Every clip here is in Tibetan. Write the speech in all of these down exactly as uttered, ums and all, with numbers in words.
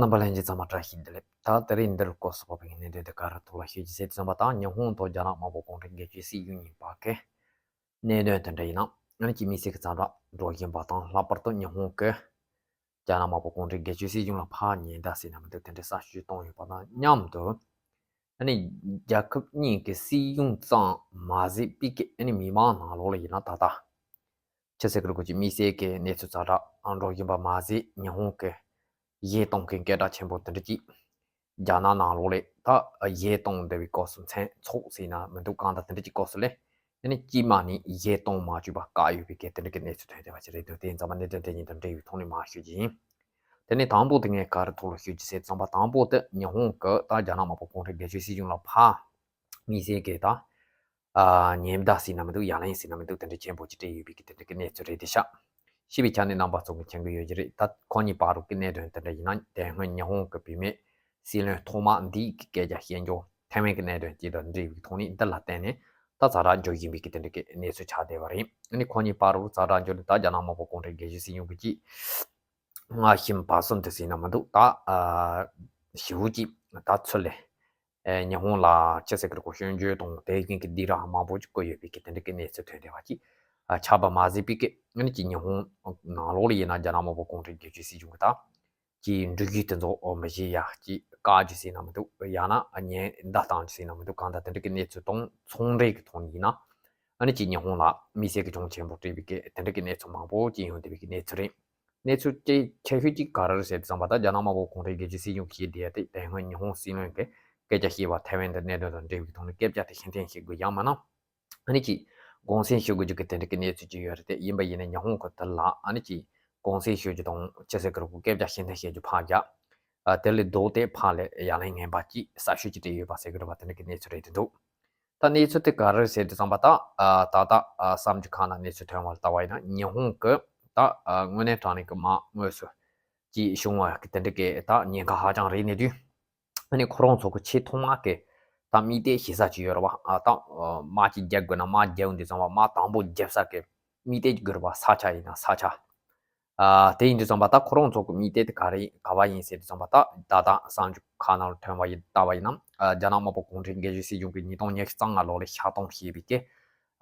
རྣམ་པ་ལྷན་རྒྱས་ཚང་མ་བཀྲ་ཤིས་བདེ་ལེགས། ད་དེ་རིང་འདིར་སྐོར་སུ་བབས་པའི་གནད་དོན་དེ་ག་རེ་ཐོག་ལ་ཤོད་ཀྱི་ཟེར་དུས་ཙམ་པ། ད་ཉི་ཧོང་དང་རྒྱ་ནག་དམར་པོ་གུང་ཁྲན་རྒྱལ་གཅེས་སྲིད་གཞུང་གཉིས་བར་གྱི་གནད་དོན་དེ་འདྲ་ཡིན་ན། ཨ་ནི་ཅིག་དམིགས་བསལ་གྱི་ཛ་དྲག་འགྲོ་བཞིན་པ་དང་། ལྷག་པར་དུ་ཉི་ཧོང་གིས་རྒྱ་ནག་དམར་པོ་གུང་ཁྲན་རྒྱལ་གཅེས་སྲིད་གཞུང་ལ་ཕར་ཉེན་བརྡ་ཟེར་ན་མི་འདུག་དེ་འདྲའི་གསར་ཤོས་བཏང་ཡོད་པ་དང་མཉམ་དུ། ཨ་ནི་རྒྱལ་ཁབ་གཉིས་ཀྱི་སྲིད་གཞུང་ཙམ་མ་ཟད་པའི་གི་ཨ་ནི་མི་མང་ནང་ལོགས་ལ་ཡིན་ན། ད་ལྟ་ཅི་ཟེར་གི་རེད། ཁོ་ཅིག་དམིགས་བསལ་གྱི་གནས་ཚུལ་ཛ་དྲག་འགྲོ་བཞིན་པ་མ་ཟད། ཉི་ཧོང་གི་གཞས་གཏོང་མཁན་སྐད་གྲགས་ཆེན་པོ་དེ་འདྲ་ཅིག་རྒྱ་ནག་ནང་ལོགས་ལ་ད་གཞས་གཏོང་བསྡད་པའི་སྐབས་སུ། མཚན་ཚོགས་ཟེར་ན་མི་འདུག་གང་ལྟར་དེ་འདྲ་ཅིག་སྐབས་སུ་ལ་ཨ་ནི་དཀྱིལ་མ་ནས་གཞས་གཏོང་མ་བཅུག་པ་བཀག་ཡོད་པའི་གི་དེ་འདྲ་གི་གནས་ཚུལ་ཐོན་བསྡད་པ་ཅིག་རེད་འདུག་དེ་ཡིན་ཙང་མ་གནད་དོན་དེ་གཉིས་དང་འབྲེལ་བའི་ཐོག་ནས་མར་ཤོད་ཀྱི་ཡིན། དེ་ནས་དང་པོ་དེ་ངས་ག་རེ་ཐོག་ལ་ཤོད་ཀྱི་ཟེར་དུས་ཙམ་པ། དང་པོ་དེ་ཉི་ཧོང་གིས་ད་རྒྱ་ནག་དམར་པོ་གུང་ཁྲན་རྒྱལ་གཅེས་སྲིད་གཞུང་ལ་ཕར་དམིགས་བསལ་གྱི་ད་ཨ་ཉེན་བརྡ་ཟེར་ན་མི་འདུག་ཡ་ལན་ཟེར་ན་མི་འདུག་དེ་འདྲ་ཆེན་པོ་ཅིག་སྤྲད་ཡོད་པའི་གི་དེ་འདྲ་གི་གནས་ཚུལ་རེད་དེ་ཤག་ཤེས་པའི་ཆ་ནས་རྣམ་པ་ཚོ་གིས་མཁྱེན་གྱི་ཡོད་ཀྱི་རེད། ད་ཁོ་གཉིས་བར་དུ་གི་གནད་དོན་དེ་འདྲ་ཡིན་ན། དེ་སྔོན་ཉི་ཧོང་གི་བུད་མེད་སྲིད་བློན་ཐོག་མ་འདིས་གི་སྐད་ཆ་བཤད་འགྱོ། ཐའེ་ཝན་གྱི་གནད་དོན་དེ་དང་འབྲེལ་བའི་ཐོག་ནས་འདི་ལ་བརྟེན་ནས་ད་ཛ་དྲག་འགྲོ་བཞིན་པའི་གི་དེ་འདྲ་གི་གནས་ཚུལ་ཆགས་བསྡད་པ་རེད། ཨ་ནི་ཁོ་གཉིས་བར་དུ་ཛ་དྲག་འགྲོ་ནས། ད་རྒྱ་ནག་དམར་པོ་གུང་ཁྲན་རྒྱལ་གཅེས་སྲིད་གཞུང་གི་ཅིག་སྔར་བཞིན་བར་གསུམ་དུ་ཟེར་ན་མི་འདུག་ད་ཨ་ཞེ་པོ་ཅིག་ད་ཚུར་ལ་ཨེ་ཉི་ཧོང་ལ་ཅི་ཟེར་གི་རེད། ཁོ་སྐྱོན་བརྗོད་དང་དེ་བཞིན་གྱི་སྡིགས་ར་མང་པོ་ཅིག་བསྐུལ་ཡོད་པའི་གི་དེ་འདྲ་གི་གནས་ཚུལ་ཐོན་བསྡད་པ་ཅིག་ཨ་ཆགས་པ་མ་ཟད་པའི་གི། ཨ་ནི་ཅིག་ཉི་ཧོང་ནང་ལོགས་ལ་ཡིན་ན་རྒྱ་ནག་དམར་པོ་གུང་ཁྲན་རྒྱལ་གཅེས་སྲིད་གཞུང་གི་ད་ཀྱི་འགྲུལ་བཞུད་དེ་ཚོ་མི་བྱེད་ཡ་ཅིག་བཀག་རྒྱུ་ཟེར་ན་མི་འདུག་ཡང་ན་ཉེན་བརྡ་བཏང་རྒྱུ་ཟེར་ན་མི་འདུག་གང་ལྟར་དེ་འདྲ་གི་གནས་ཚུལ་དང་ཚོང་འབྲེལ་གྱི་ཐོག་ནས་ཡིན་ན། ཨ་ནི་ཅིག་ཉི་ཧོང་ལ་དམིགས་བསལ་གྱི་གྱོང་ཆེན་པོ་སྤྲད་པའི་གི་དེ་འདྲ་གི་གནས་ཚུལ་མང་པོ་ཅིག་ཡོང་བསྡད་པའི་གི་གནས་ཚུལ་རེད། གནས་ཚུལ་ཅིག་ཆེ་ཤོས་ཅིག་ག་རེ་རེད་ཟེར་དུས་ཙམ་པ། ད་རྒྱ་ནག་དམར་པོ་གུང་ཁྲན་རྒྱལ་གཅེས་སྲིད་གཞུང་གིས་དེ་ཡ་དེ་དེ་སྔོན་ཉི་ཧོང་སྲིད་བློན་གྱིས་སྐད་ཆ་བཤད་པ། ཐའེ་ཝན་དུ་གནད་དོན་དང་འབྲེལ་བའི་ཐོག་ནས་སྐད་ཆ་དེ་ཕྱིར་འཐེན་བྱེད་དགོས་ཡང་མིན་ན། ཨ་ནི་ཅིག་དགོངས་སེལ་ཞུ་དགོས་རྒྱུ་གི་དེ་འདྲ་གི་གནས་ཚུལ་ཅིག་ཡོད་རེད་དེ། ཡིན་པ་ཡིན་ན་ཉི་ཧོང་གིས་དེ་ལ་ཨ་ནི་ཅིག་དགོངས་སེལ་ཞུ་རྒྱུ་དང་ཅི་ཟེར་གི་རེད། སྐད་ཆ་ཕྱིར་འཐེན་བྱེད་རྒྱུ་ཕར་རྒྱག་ཨ་དེ་ལས་ལྡོག་སྟེ་ཕར་ལ་ཡ་ལན་ངན་པ་ཅིག་གསར་ཤོས་ཅིག་སྤྲད་ཡོད་པ་ཟེར་གི་རེད་པ། དེ་འདྲ་གི་གནས་ཚུལ་རེད་དེ་འདུག་ད་གནས་ཚུལ་དེ་ག་རེ་རེད་ཟེར་དུས་ཙམ་པ། ད་ཨ་ད་ལྟ་ཨ་གསར་འགྱུར་ཁག་ནང་གནས་ཚུལ་ཐོན་པ་ལ་ལྟ་བ་ཡིན་ན། ཉི་ཧོང་གིས་ད་ཨ་དངོས་གནས་དྲང་གནས་ཀྱི་དམག་དངོས་སུ་ཅིག་བྱུང་བ་གི་དེ་འདྲ་གི་ད་ཉེན་ཁ་ཧ་ཅང་རེད་གནས་དུས། ཨ་ནི་ཁོ་རང་ཚོ་གི་ཆེས་ཐོག་མ་གི་ད་དམིགས་གཏད་བྱེད་ས་ཅིག་ཡོད་རེད་པ། ཨ་ད་ཨ་དམག་ཅིག་རྒྱག་དགོས་ན། དམག་རྒྱག་འོང་དུས་ཙམ་པ་དམག་དང་པོ་རྒྱབ་ས་གི་དམིགས་གཏད་ཀྱི་དགོས་རེད་པ། ས་ཆ་ཡིན་ན་ས་ཆ། ཨ་དེ་ཡིན་དུས་ཙམ་པ་ད་ཁོ་རང་ཚོ་གི་དམིགས་གཏད་དེ་ག་རེ་ག་བ་ཡིན་ཟེར་དུས་ཙམ་པ། ད་ད་ལྟ་གསར་འགྱུར་ཁག་ནང་ལ་ཐོན་པ་ཡིན་ལྟ་བ་ཡིན་ན། ཨ་རྒྱ་ནག་དམར་པོ་གུང་ཁྲན་རྒྱལ་གཅེས་སྲིད་གཞུང་གིས་ཉིས་སྟོང་ཉི་ཤུ་རྩ་ལྔ་ལོ་ལ་ཤར་གཏོང་བྱས་པའི་གི་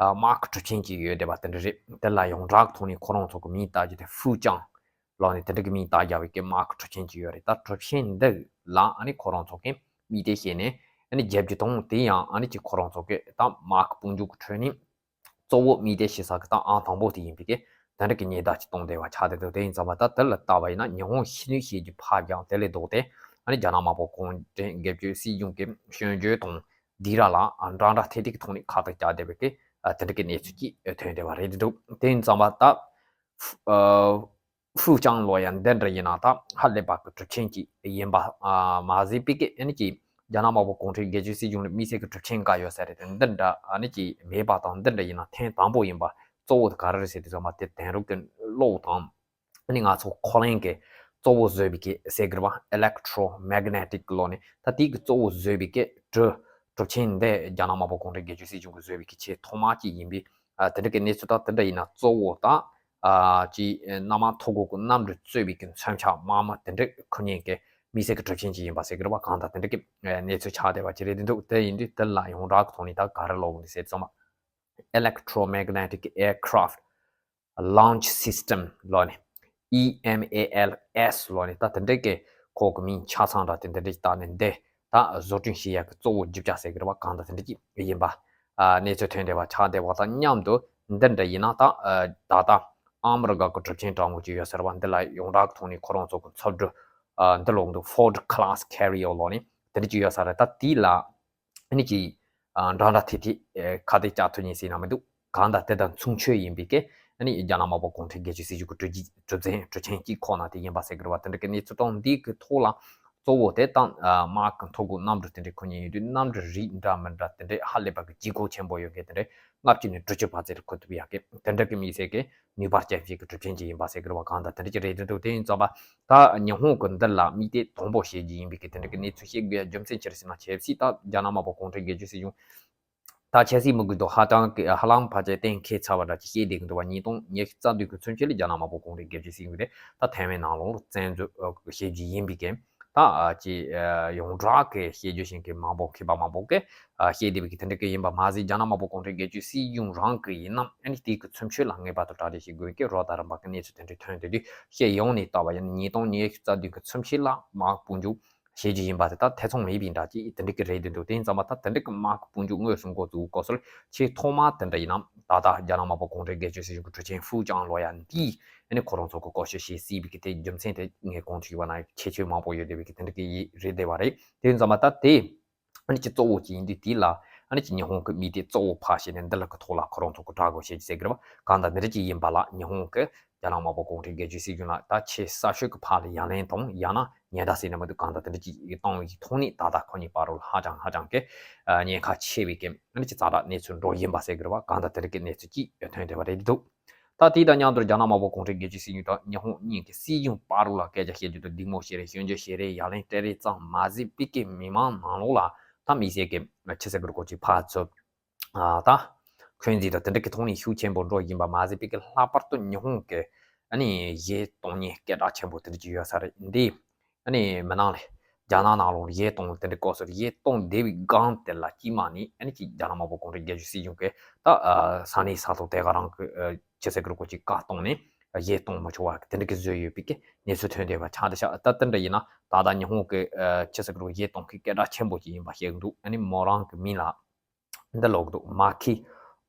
ཨ་དམག་གི་གྲུབ་ཆ་ཅིག་ཡོད་བསྡད་པ་དེ་འདྲ་རེད། དེ་ལ་ཡོངས་གྲགས་ཐོག་ནས་ཁོ་རང་ཚོ་གི་མིང་བཏགས་རྒྱུ་དེ་ཧྥུའུ་ཅང་ལབ་ནས་དེ་འདྲ་གི་མིང་བཏགས་བཞག་པའི་གི་དམག་གི་གྲུབ་ཆ་ཅིག་ཡོད་རེད། ད་གྲུབ་ཆ་འདི་ལ་ཨ་ནི་ཁོ་རང་ཚོ་གིས་དམིགས་གཏད་བྱས་ནས་ཨ་ནི་རྒྱབ་རྒྱུ་དང་། དེ་ཡང་ཨ་ནི་ཅིག་ཁོ་རང་ཚོ་གི་ད་དམག་གི་དཔུང་འཇུག་གི་ཁྲོད་ནས་གཙོ་བོ་དམིགས་གཏད་བྱེད་ས་གི་ད་ཨང་དང་པོ་དེ་ཡིན་པའི་གི་དེ་འདྲ་གི་ཉེན་བརྡ་ཅིག་གཏོང་བསྡད་པ་ཆགས་བསྡད་འདུག་དེ་ཡིན་ཙམ་པ་ད་དེ་ལ་ལྟ་བ་ཡིན་ན། ཉི་ཧོང་ཕྱི་སྣོན་བྱེད་རྒྱུ་ཕར་རྒྱག་དེ་ལས་ལྡོག་སྟེ། ཨ་ནི་རྒྱ་ནག་དམར་པོ་གུང་ཁྲན་རྒྱལ་གཅེས་སྲིད་གཞུང་གི་སྐྱོན་བརྗོད་དང་སྡིགས་ར་ལ་ཨ་འདྲ་འདྲ་ཐེ་ཐིག་ཐོག་ནས་ཁ་གཏད་བཅག་བསྡད་པའི་གི་ཨ་དེ་འདྲ་གི་གནས་ཚུལ་ཅིག་ཐོན་བསྡད་པ་རེད་འདུག་དེ་ཡིན་ཙམ་པ་ད་ཨ་ཧྥུའུ་ཅང་ལབ་ཡ་འདི་འདྲ་ཡིན་ན་ད་ཧ་ལས་པ་གི་གྲུབ་ཆ་ཅིག་ཡིན་པ་ཨ་མ་ཟད་པའི་གི་ཨ་ནི་ཅིག་རྒྱ་ནག་དམར་པོ་གུང་ཁྲན་རྒྱལ་གཅེས་སྲིད་གཞུང་ལ་དམིགས་བསལ་གི་གྲུབ་ཆ་འགའ་ཡོད་ས་རེད་དེ། འདི་འདྲ་ཨ་ནི་ཅིག་མེད་པ་དང་། འདི་འདྲ་ཡིན་ན་ཐེངས་དང་པོ་ཡིན་པ། གཙོ་བོ་དེ་ག་རེ་རེད་ཟེར་དུས་ཙམ་པ་དེ་དེང་རབས་ཀྱི་གློག་དང་། ཨ་ནི་ང་ཚོ་ཁོ་རང་གི་གཙོ་བོ་བཟོས་པའི་གི་ཟེར་གི་རེད་པ། ཨི་ལེག་ཊོ་མེག་ནེ་ཊིག་ལབ་ནས་ད་དེ་གི་གཙོ་བོ་བཟོས་པའི་གི་གྲུ་གྲུབ་ཆ་འདི་རྒྱ་ནག་དམར་པོ་གུང་ཁྲན་རྒྱལ་གཅེས་སྲིད་གཞུང་གིས་བཟོས་པའི་གི་ཆེས་ཐོག་མ་ཅིག་ཡིན་པས། ཨ་དེ་འདྲ་གི་གནས་ཚུལ་དང་། དེ་འདྲ་ཡིན་ན་གཙོ་བོ་ད་ཨ་ཅིག་ཨ་གནམ་ཐོ་གོ་གི་གནམ་གྲུ་གཙོས་པའི་གི་མཚོན་ཆ་དམག་མི་དེ་འདྲ་ཁོ་གཉིས་ཀྱི་དམིགས་བསལ་གྱི་གྲུབ་ཆ་ཅིག་ཡིན་པ་ཟེར་གི་རེད་པ། གང་ལྟར་དེ་འདྲ་གི་ཨ་གནས་ཚུལ་ཆགས་བསྡད་པ་ཅིག་རེད་འདུག་དེ་ཡིན་དུས་དེ་ལ་ཡོངས་གྲགས་ཀྱི་ཐོག་ནས་ད་ག་རེ་ལབ་ཀྱི་འདུག་ཟེར་དུས་ཙམ་པ། Electromagnetic Aircraft Launch System ལབ་ནས། ཨི་ཨེམ་ཨེ་ཨེལ་ཨེས་ལབ་ནས་ད་དེ་འདྲ་གི་ཁོ་གི་མིང་ཆ་ཚང་འདྲ་དེ་འདི་འདྲ་ཞིག་བཏགས་ནས་འདི་ད་བཟོ་སྐྲུན་བྱེད་ཡག་གི་གཙོ་བོ་རྒྱུ་ཆ་ཟེར་གི་རེད་པ། གང་ལྟར་དེ་འདྲ་ཅིག་ཡིན་པ་ཨ་གནས་ཚུལ་ཐོན་བསྡད་པ་ཆགས་བསྡད་པ་དང་མཉམ་དུ། འདི་འདྲ་ཡིན་ན་ད་ཨ་ད་ལྟ་ཨ་མི་རི་ཀ་གི་གྲུབ་ཆ་འདྲ་མོ་ཅིག་ཡོད་ས་རེད་པ། འདི་ལ་ཡོངས་གྲགས་ཐོག་ནས་ཁོ་རང་ཚོ་གི་མཚོ་གྲུ་ཨ་འདི་ལབ་ཀྱི་འདུག Ford Class Carrier ལབ་ནས་དེ་འདྲ་ཅིག་ཡོད་ས་རེད། ད་དེ་ལ་ཨ་ནི་ཅིག་ཨ་འདྲ་འདྲ་ཐེ་ཐེ་ཨེ་ཁ་གཏད་བཅག་ཐུབ་མཁན་ཟེར་ན་མི་འདུག་གང་ལྟར་དེ་དང་མཚུངས་ཆོས་ཡིན་པའི་གི་ཨ་ནི་རྒྱ་ནག་དམར་པོ་གུང་ཁྲན་རྒྱལ་གཅེས་སྲིད་གཞུང་གི་གྲུབ་ཆ་གྲུབ་ཆ་གྲུབ་ཆ་གཅིག་ཁོ་ན་དེ་ཡིན་པ་ཟེར་གི་རེད་པ། དེ་འདྲ་གི་གནས་ཚུལ་དང་འདི་གི་ཐོག་ལ་གཙོ་བོ་དེ་དང་ཨ་དམག་གི་ཐོ་གོ་གནམ་གྲུ་དེ་འདྲ་ཁོ་གཉིས་ཡིན་དུས། གནམ་གྲུ་རིགས་འདྲ་མི་འདྲ་དེ་འདྲ་ཧ་ལས་པ་གི་ལྗིད་ཁོག་ཆེན་པོ་ཡོད་མཁན་དེ་འདྲ་ལྔ་བཅུ་ནས་དྲུག་ཅུ་བར་ཚད་ལ་འཁོར་ཐུབ་ཡག་གི་དེ་འདྲ་གི་དམིགས་བསལ་གི་ནུས་པ་ཅན་ཅིག་གི་གྲུབ་ཆ་ཅིག་ཡིན་པ་ཟེར་གི་རེད་པ། གང་ལྟར་དེ་འདྲ་ཅིག་རེད་འདུག་དེ་ཡིན་ཙམ་པ་ད་ཉི་ཧོང་གི་འདི་ལ་དམིགས་གཏད་དང་པོ་བྱེད་རྒྱུ་ཡིན་པའི་གི་དེ་འདྲ་གི་གནས་ཚུལ་བཤད་དགོས་ཡ་རྒྱུ་མཚན་ཅི་རེད་ཟེར་ན། ཆབ་སྲིད་ད་རྒྱ་ནག་དམར་པོ་གུང་ཁྲན་རྒྱལ་གཅེས་སྲིད་གཞུང་ད་ཆབ་སྲིད་མི་དགོས་འདུག་ཧ་ཅང་གི་ཧ་ལམ་ཕལ་ཆེར་གཏན་འཁེལ་ཚར་བ་འདྲ་ཅིག་བཤད་བསྡད་ཀྱི་འདུག་པ། ཉིས་སྟོང་ཉི་ཤུ་རྩ་བདུན་གི་ཚུན་ཆད་ལ་རྒྱ་ནག་དམར་པོ་གུང་ཁྲན་རྒྱལ་གཅེས་སྲིད་གཞུང་དེ་ད་ཐའེ་ཝན་ནང་ལོགས་ལ་བཙན་འཛུལ་བྱེད་རྒྱུ་ཡིན་པའི་གི་ ད་ཅི་ཡོངས་གྲགས་ཀྱི་བཤད་རྒྱུ་ཞིག་གི་མང་པོ་མཁས་པ་མང་པོ་གིས་བཤད་བསྡད་པའི་གི་དེ་འདྲ་གི་ཡིན་པ་མ་ཟད། རྒྱ་ནག་དམར་པོ་གུང་ཁྲན་སྒེར་གཅོད་སྲིད་གཞུང་རང་གི་ཡིན་ནམ། ཨ་ནི་དེའི་གི་ཚུལ་འཆོས་ལ་ངེས་པར་དུ་གྲ་སྒྲིག་བྱེད་དགོས་ཀྱི་རོགས་ད་རིམ་པ་གི་གནས་ཚུལ་དེ་འདྲ་ཐོན་དེ་དུས་ཤེས་ཡོང་ནས་ལྟ་བ་ཡིན་ན། ཉིས་སྟོང་ཉི་ཤུ་རྩ་བདུན་གི་ཚུལ་འཆོས་ལ་དམག་དཔུང་འཇུག་བྱེད་རྒྱུ་ཡིན་པ་དེ་ད་ཐེ་ཚོམ་མེད་པའི་འདྲ་ཅིག་དེ་འདྲ་གི་རེད་འདུག་དེ་ཡིན་ཙང་མ་ད་དེ་འདྲ་གི་དམག་དཔུང་འཇུག་དངོས་སུ་འགོ་བཙུགས་སྐོར་སོགས་ཆེས་ཐོག་མ་དེ་འདྲ་ཡིན་ན། ད་ལྟ་རྒྱ་ནག་དམར་པོ་གུང་ཁྲན་སྒེར་གཅོད་སྲིད་གཞུང་གི་ཀྲུའུ་ཅན་ཧྥུའུ་ཅང་ལོ་ཡ་འདིས་ཨ་ནི་ཁོ་རང་ཚོ་གི་སྐོར་ཞིག་བཤད་སྲིད་པའི་གི་དེ་རྒྱུ་མཚན་དེ་ངས་གོང་དུ་ཞུས་པ་ནང་ཁྱད་ཆོས་མང་པོ་ཡོད་བསྡད་པའི་གི་དེ་འདྲ་གི་ཡིག་རེད་བསྡད་པ་རེད། དེ་ཡིན་ཙང་མ་ད་དེ་ཨ་ནི་ཅི་གཙོ་བོ་ཅིག་ཡིན་དུས། དེ་ལ་ཨ་ནི་ཅི་ཉི་ཧོང་གི་མི་དེ་གཙོ་བོ་ཕར་བྱས་ནས་འདི་ལ་གི་ཐོག་ལ་ཁོ་རང་ཚོ་གི་དྲག་དགོས་བྱེད་ཀྱི་ཟེར་གི་རེད་བ། གང་ལྟར་འདི་འདྲ་ཅིག་ཡིན་པ་ལ་ཉི་ཧོང་གི་རྒྱ་ནག་དམར་པོ་གུང་ཁྲན་སྒེར་གཅོད་སྲིད་གཞུང་ལ་ད་ཆེས་གསར་ཤོས་ཀྱི་ཕར་ལ་ཡ་ལན་དང་། ཡང་ན་ཉེན་བརྡ་ཟེར་ན་མི་འདུག་གང་ལྟར་དེ་འདྲ་ཅིག་གཏོང་བའི་ཐོག་ནས་ད་ལྟ་ཁོ་གཉིས་བར་དུ་ལ་ཧ་ཅང་ཧ་ཅང་གི་ཉེན་ཁ་ཆེ་བའི་གི་ཨ་ནི་ཅི་ཙག་དྲག་གནས་ཚུལ་འགྲོ་བཞིན་པ་ཟེར་གི་རེད་བ། གང་ལྟར་དེ་འདྲ་གི་གནས་ཚུལ་ཅིག་ཐོན་བསྡད་པ་རེད་འདུག་ད་དེ་དང་མཉམ་དུ་རྒྱ་ནག་དམར་པོ་གུང་ཁྲན་སྒེར་གཅོད་སྲིད་གཞུང་དང་ཉི་ཧོང་གཉིས་ཀྱི་སྲིད་གཞུང་བར་དུ་ལ་སྐད་ཆ་བཤད་རྒྱུ་དང་། སྡིགས་མོ་བྱེད་རེས། སྐྱོན་བརྗོད་བྱེད་རེས། ཡ་ལན་སྤྲད་རེས་ཙམ་མ་ཟད་པའི་གི་མི་མང་ནང་ལོགས་ལ་ད་མི་སེར་གི་ཆི་ཟེར་གི་རེད་གོ་ཅིག་ཕར་ཚུར་ད་འཁོན་འཛིན་དང་དེ་འདྲ་གི་ཐོག་ནས་ཤུགས་ཆེན་པོ་འགྲོ་བཞིན་པ་མ་ཟད་པའི་གི་ལྷག་པར་དུ་ཉི་ཧོང་གི་ཨ་ནི་གཞས་གཏོང་མཁན་སྐད་གྲགས་ཆེན་པོ་དེ་འདྲ་ཅིག་ཡོད་ས་རེད། འདི་ཨ་ནི་མི་ནང་ལས་རྒྱ་ནག་ནང་ལོགས་གཞས་གཏོང་དེ་འདྲ་སྐོར་སོགས་གཞས་གཏོང་བསྡད་པའི་སྒང་དེ་ལ་དཀྱིལ་མ་ནས་ཨ་ནི་ཅིག་རྒྱ་ནག་དམར་པོ་གུང་ཁྲན་སྒེར་གཅོད་སྲིད་གཞུང་གི་ད་ས་གནས་ས་ཐོག་དེ་ག་རང་གི་ཆི་ཟེར་གི་རེད་གོ་ཅིག་བཀའ་བཏང་ནས་གཞས་གཏོང་མ་ཆོག་པ་དེ་འདྲ་གི་བཟོས་ཡོད་པའི་གི་གནས་ཚུལ་ཐོན་བསྡད་པ་ཆགས་བསྡད་ཤག་ད་དེ་འདྲ་ཡིན་ན་ད་ལྟ་ཉི་ཧོང་གི་ཆི་ཟེར་གི་རེད་གོ་གཞས་གཏོང་མཁན་སྐད་གྲགས་ཆེན་པོ་ཅིག་ཡིན་པ་བཤད་གི་འདུག་ཨ་ནི་མོ་རང་གི་མིང་ལ་འདི་ལོག་འདུག་མ་ཁི་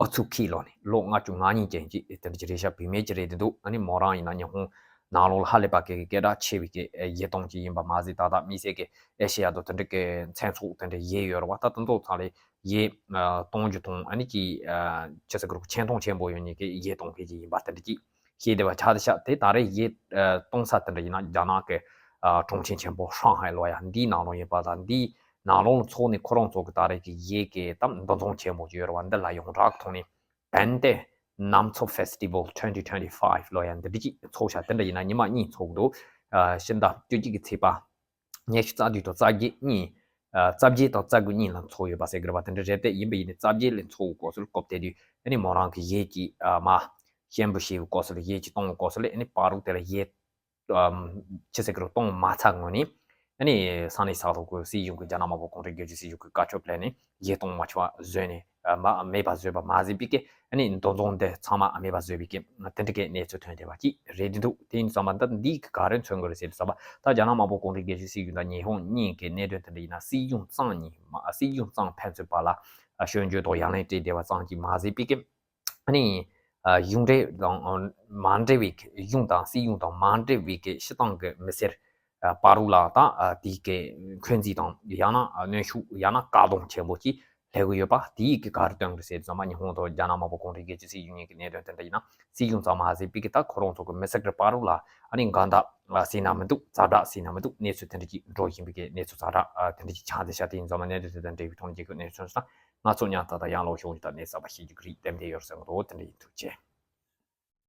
ཨོ་ཚུ་ཁི་ལོ་ནི་ལོ་ལྔ་བཅུ་ང་གཉིས་ཅན་ཅིག་དེ་འདྲ་ཅིག་རེད་ཤག་བུད་མེད་ཅིག་རེད་འདུག་ཨ་ནི་མོ་རང་ཡིན་ན་ཉི་ཧོང་ནང་ལོགས་ལ་ཧ་ལས་པ་གི་སྐད་གྲགས་ཆེ་བའི་གི་གཞས་གཏོང་ཅིག་ཡིན་པ་མ་ཟད། ད་ལྟ་མི་སེར་གི་ཨེ་ཤེ་ཡ་དང་དེ་འདྲ་གི་མཚན་ཚོགས་དེ་འདྲ་གཞས་ཡོད་རེད་བ། ད་དེ་ཚོ་ཚང་ལས་གཞས་གཏོང་རྒྱུ་དང་ཨ་ནི་ཅིག་ཆི་ཟེར་གི་རེད་གོ་ཆེ་མཐོང་ཆེན་པོ་ཡོད་མཁན་གི་གཞས་གཏོང་མཁན་ཅིག་ཡིན་པ་དེ་འདྲ་ཅིག་བཤད་བསྡད་པ་ཆགས་བསྡད་ཤག་དེ་ད་རེས་གཞས་གཏོང་ས་དེ་འདྲ་ཡིན་ན་རྒྱ་ནག་གི་གྲོང་ཁྱེར་ཆེན་པོ་ཧྲང་ཧའེ་ལོ་ཡ་འདིའི་ནང་ལོགས་ཡིན་པ་དང་། འདིའི་ནང་ལོགས་ལ་འཚོགས་ནས་ཁོ་རང་ཚོ་གི་ད་རེས་ཀྱི་གཞས་ཀྱི་ད་འདུ་འཛོམས་ཆེན་པོ་ཅིག་ཡོད་རེད་བ། འདི་ལ་ཡོངས་གྲགས་ཀྱི་ཐོག་ནས་བན་ཏེ་ནམ་ཚོ་Festival twenty twenty-five ལོ་ཡ་འདི་འདྲ་ཅིག་འཚོགས་ཤག་དེ་འདྲ་ཡིན་ན་ཉི་མ་གཉིས་འཚོགས་འདུག་ཕྱི་ཟླ་བཅུ་གཅིག་གི་ཚེས་པ་ཉི་ཤུ་རྩ་བདུན་དང་རྩ་བརྒྱད་གཉིས། ཨ། རྩ་བརྒྱད་དང་རྩ་དགུ་གཉིས་ལ་འཚོགས་ཡོད་པ་ཟེར་གི་རེད་བ། དེ་འདྲ་རེད་དེ་ཡིན་པ་ཡིན་ནའི་རྩ་བརྒྱད་ལ་འཚོགས་སྐོར་སོགས་སྐོར་དེ་དུས་ཨ་ནི་མོ་རང་གི་གཞས་ཀྱི་ཨ་མ་ཤན་པོ་ཞེས་པའི་སྐོར་སོགས་ལ་གཞས་ཀྱི་གཏོང་སྐོར་སོགས་ལ་ཨ་ནི་བར་དུ་དེ་ལ་གཞས་ཨམ་ཆི་ཟེར་གི་རེད་གཏོང་མ་ཚར་སྔོན་ནས་ཨ་ནི་ས་གནས་ས་ཐོག་གི་སྲིད་གཞུང་གི་རྒྱ་ནག་དམར་པོ་གུང་ཁྲན་སྒེར་གཅོད་སྲིད་གཞུང་གི་བཀའ་ཆོས་ལེན་ནས་གཞས་གཏོང་མ་ཆོག་པ་བཟོས་ནས་ཨ་མ་མེད་པ་བཟོས་པ་མ་ཟད་པའི་གི་ཨ་ནི་འདུ་འཛོམས་འདི་ཚང་མ་མེད་པ་བཟོས་པའི་གི་དེ་འདྲ་གི་གནས་ཚུལ་ཐོན་བསྡད་པ་ཅིག་རེད་འདུག་དེ་ཡིན་ཙང་མ་ད་འདི་གི་ག་རེ་མཚོན་གི་རེད་ཟེར་ཙང་མ་ད་རྒྱ་ནག་དམར་པོ་གུང་ཁྲན་སྒེར་གཅོད་སྲིད་གཞུང་དང་ཉི་ཧོང་གཉིས་ཀྱི་གནད་དོན་དེ་འདྲ་ཡིན་ན་སྲིད་གཞུང་གཙང་གཉིས་མ་སྲིད་གཞུང་གཙང་ཕན་ཚུན་བར་ལ་ཨ་སྐྱོན་བརྗོད་དང་ཡ་ལན་སྤྲད་བསྡད་པ་ཙམ་གྱིས་མ་ཟད་པའི་གི་ཨ་ནི་ཨ་གཞུང་འབྲེལ་དང་མ་འབྲེལ་བའི་གི་གཞུང་དང་སྲིད་གཞུང་དང་མ་འབྲེལ་བའི་གི་སྤྱི་བཏང་གི་མི་སེར་ཨ་བར་དུ་ལ་ད་ཨ་དེའི་གི་འཁོན་འཛིན་དང་ཡང་ན་ཨ་གནོན་ཤུགས་ཡང་ན་བཀག་སྡོམ་ཆེན་པོ་ཅིག་སླེབས་ཀྱི་ཡོད་པ་དེའི་གི་ག་རེ་སྟོན་གི་རེད་ཟེར་ཙང་མ་ཉི་ཧོང་དང་རྒྱ་ནག་དམར་པོ་གུང་ཁྲན་སྒེར་གཅོད་སྲིད་གཞུང་གཉིས་ཀྱི་གནད་དོན་དེ་འདྲ་ཡིན་ན་སྲིད་གཞུང་ཙམ་མ་ཟད་པའི་གི་ད་ཁོ་རང་ཚོ་གི་མི་སེར་གི་བར་དུ་ལ་ཨ་ནི་འགལ་ཟླ་ཟེར་ན་མི་འདུག་ཛ་དྲག་ཟེར་ན་མི་འདུག་གནས་ཚུལ་དེ་འདྲ་ཅིག་འགྲོ་བཞིན་པའི་གི་གནས་ཚུལ་ཛ་དྲག་དེ་འདྲ་ཅིག་ཆགས་བསྡད་ཤག་དེ་ཡིན་ཙང་མ་གནད་དོན་དེ་དང་འབྲེལ་བའི་ཐོག་ནས་རྒྱལ་ཁབ་གནས་ཚུལ་སོང་ཙང་ང་ཚོ་ཉག་ཏག་ཏག་ཡང་ལོག་ཤོག་ཅིག་དང་གནས་ཚུལ་གསར་པ་ཤེས་རྒྱུ་གི་རེད། དེ་འདྲ་ཡོད་ཟེར་གི་འདུག་དེ་འདྲ་ཡིན། ཐུགས་རྗེ་ཆེ།